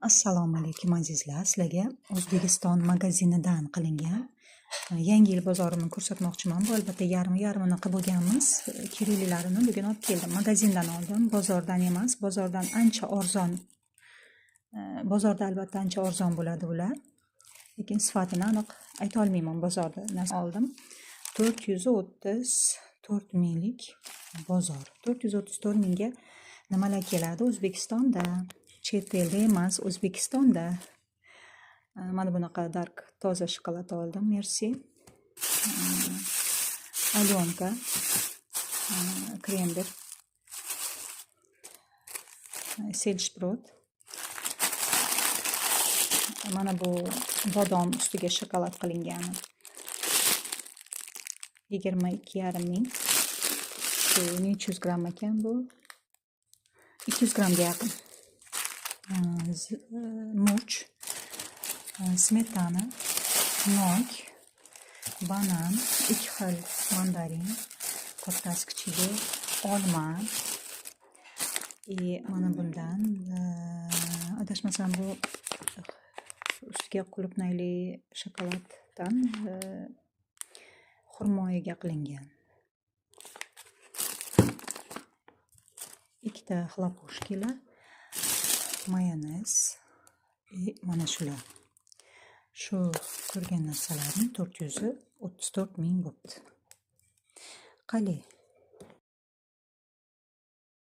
Assalomu alaykum, azizlar. Sizlarga O'zbekiston magazinidan qilingan yangi yil bozorini ko'rsatmoqchiman. Bu, albatta, yarmi yarmini qilib bo'lganmiz. Keraklilarini bugun olib keldim. Magazindan oldim, bozordan emas. Bozordan ancha arzon. Bozorda, albatta, ancha arzon bo'ladi ular. Lekin sifatini aniq ayta olmayman bozorda. Narsa oldim. 434 minglik bozor. 434 mingga nimalar keladi O'zbekistonda? Chet elda emas, O'zbekistonda. Mana bunaqa dark toza shokolad oldim, Merci. Alyonka, krember, сельдь, шпрот. Mana bu bodom ustiga shokolad qilingani. 22,5 ming. Shu necha yuz gramm ekan bu? 200 grammga yaqin. Murch, smetana, nok, banan, ikki xil mandarin, kattasi, kichigi, olma и mana bundan, adashmasam, bu ustiga qulupnayli shokoladdan xurmoyiga qilingan. Ikkita хлопушки lar, mayonez и mana shular. Shu ko'rgan narsalarim 434 ming bo'pti. Qali.